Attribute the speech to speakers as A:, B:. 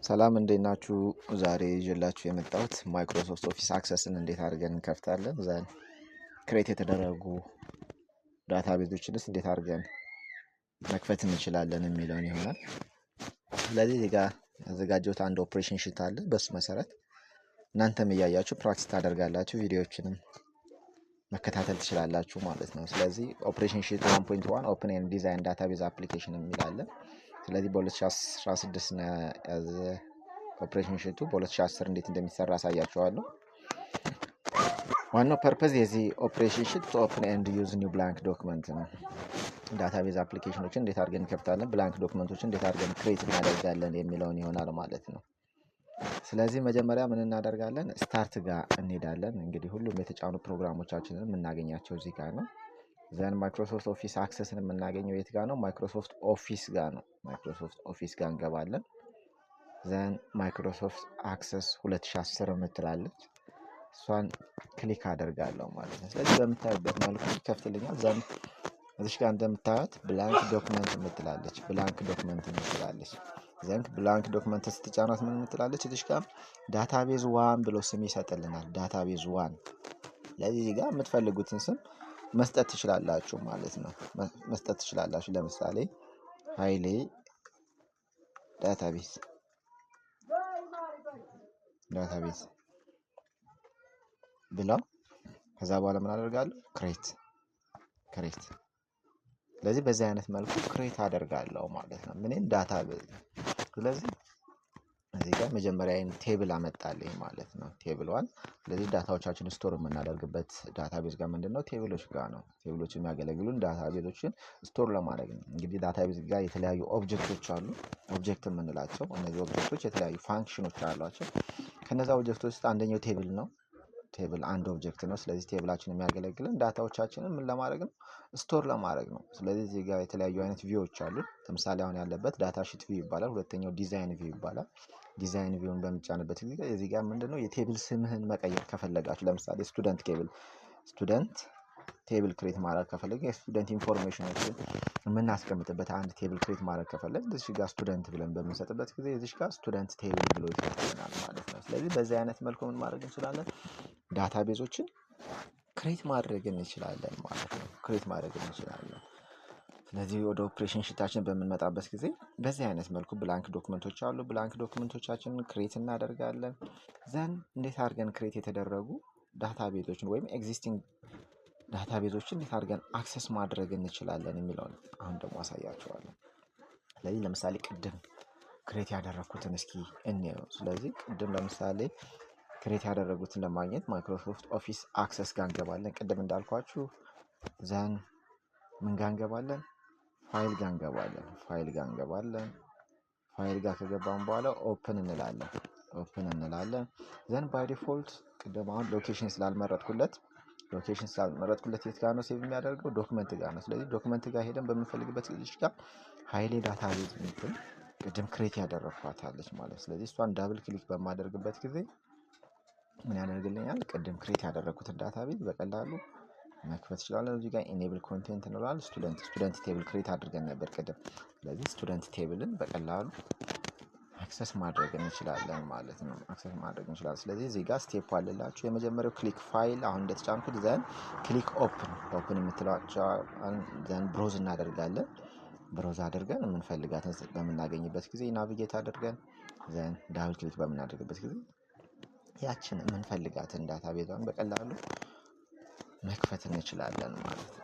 A: ሰላም እንዴት ናችሁ? ዛሬ ይዤላችሁ የመጣሁት Microsoft Office Access ን እንዴት አድርገን እንከፍታለን፣ then create የተደረጉ database ኦችንስ እንዴት አድርገን መክፈት እንችላለን የሚለውን ይሆናል። ስለዚህ እዚህ ጋር ያዘጋጀሁት አንድ operation sheet አለ። በሱ መሰረት እናንተም እያያችሁ practice ታደርጋላችሁ፣ ቪዲዮዎችንም መከታተል ትችላላችሁ ማለት ነው። ስለዚህ operation sheet 1.1 open and design database application የሚል አለ። ስለዚህ በ2016 ነው ያዘ operation sheet ኡ፣ በ2010 እንዴት እንደሚሰራ አሳያችኋለሁ። ዋናው purpose የዚህ operation sheet to open and use new blank document ነው። Database application ኦችን እንዴት አድርገን እንከፍታለን፣ blank document ኦችን እንዴት አድርገን create እናደርጋለን የሚለውን ይሆናል ማለት ነው። ስለዚህ መጀመሪያ ምን እናደርጋለን? Start ጋር እንሄዳለን። እንግዲህ ሁሉም የተጫኑ ፕሮግራሞቻችንን የምናገኛቸው እዚህ ጋር ነው። Then Microsoft Office Access ን የምናገኘው የት ጋር ነው? Microsoft Office ጋር ነው። Microsoft Office ጋር እንገባለን። Then Microsoft Access 2010 የምትላለች፣ እሷን click አደርጋለሁ ማለት ነው። ስለዚህ በምታዩበት መልኩ ይከፍትልኛል። Then እዚች ጋር እንደምታዩት blank document የምትላለች፣ blank document የምትላለች። Then blank document ስትጫኗት ምን የምትላለች? እዚች ጋር database one ብሎ ስም ይሰጥልናል። Database one። ስለዚህ እዚህ ጋር የምትፈልጉትን ስም መስጠት ትችላላችሁ ማለት ነው። መስጠት ትችላላችሁ። ለምሳሌ ሀይሌ database ብለው ከዛ በኋላ ምን አደርጋለሁ? Create። ስለዚህ በዚህ አይነት መልኩ create አደርጋለሁ ማለት ነው። ምንን? Database። ስለዚህ እዚህ ጋር መጀመሪያ table አመጣልኝ ማለት ነው። Table one። ስለዚህ data ዎቻችን store የምናደርግበት database ጋር ምንድነው? Table ኦች ጋር ነው። Table ኦች የሚያገለግሉን database ኦችን store ለማድረግ ነው። እንግዲህ database ጋር የተለያዩ object ኦች አሉ። Object የምንላቸው እነዚህ object ኦች የተለያዩ function ኦች አሏቸው። ከነዛ object ኦች ውስጥ አንደኛው table ነው። Table አንድ object ነው። ስለዚህ table ኣችን የሚያገለግለን data ዎቻችንን ምን ለማድረግ ነው? Store ለማድረግ ነው። ስለዚህ እዚህ ጋር የተለያዩ አይነት view ዎች አሉ። ለምሳሌ አሁን ያለበት data sheet view ይባላል። ሁለተኛው design view ይባላል። Design view ን በምጫንበት ጊዜ እዚህ ጋር ምንድነው? የ table ስምህን መቀየር ከፈለጋችሁ፣ ለምሳሌ student table create ማድረግ ከፈለግን፣ የ student information ኦችን የምናስቀምጥበት አንድ table create ማድረግ ከፈለግን፣ እዚህ ጋር student ብለን በምንሰጥበት ጊዜ እዚህ ጋር student table ብሎ ይፈጥርልናል ማለት ነው። ስለዚህ በዚህ አይነት መልኩ ምን ማድረግ እንችላለን? Database ኦችን create ማድረግ እንችላለን ማለት ነው። Create ማድረግ እንችላለን። ስለዚህ ወደ operation sheet ኣችን በምንመጣበት ጊዜ በዚህ አይነት መልኩ blank document ኦች አሉ። Blank document ኦቻችንን create እናደርጋለን። Then እንዴት አድርገን create የተደረጉ database ኦችን ወይም existing database ኦችን እንዴት አድርገን access ማድረግ እንችላለን የሚለውን አሁን ደግሞ አሳያችኋለሁ። ስለዚህ ለምሳሌ ቅድም create ያደረኩትን እስኪ እንየው። ስለዚህ ቅድም ለምሳሌ create ያደረጉትን ለማግኘት Microsoft Office Access ጋር እንገባለን። ቅድም እንዳልኳችሁ then ምን ጋር እንገባለን? ፋይል ጋር እንገባለን። ፋይል ጋር እንገባለን። ፋይል ጋር ከገባን በኋላ open እንላለን። Open እንላለን። Then by default ቅድም አሁን location ስላልመረጥኩለት የት ጋር ነው save የሚያደርገው? Document ጋር ነው። ስለዚህ document ጋር ሄደን በምንፈልግበት ጊዜ ጋር ሀይሌ database የምትል ቅድም create ያደረግኳት አለች ማለት። ስለዚህ እሷን double click በማደርግበት ጊዜ ምን ያደርግልኛል? ቅድም create ያደረግኩትን database በቀላሉ መክፈት እችላለሁ። እዚህ ጋር enable content እንለዋለን። Student table create አድርገን ነበር ቅድም። ስለዚህ student table ን በቀላሉ access ማድረግ እንችላለን ማለት ነው። Access ማድረግ እንችላለን። ስለዚህ እዚህ ጋር step አለላችሁ። የመጀመሪያው click file አሁን እንደተጫንኩት፣ then click open፣ open የምትለዋን፣ then browse እናደርጋለን። Browse አድርገን የምንፈልጋትን በምናገኝበት ጊዜ navigate አድርገን then double click በምናደርግበት ጊዜ ያችን የምንፈልጋትን database ኧን በቀላሉ መክፈት እንችላለን ማለት ነው።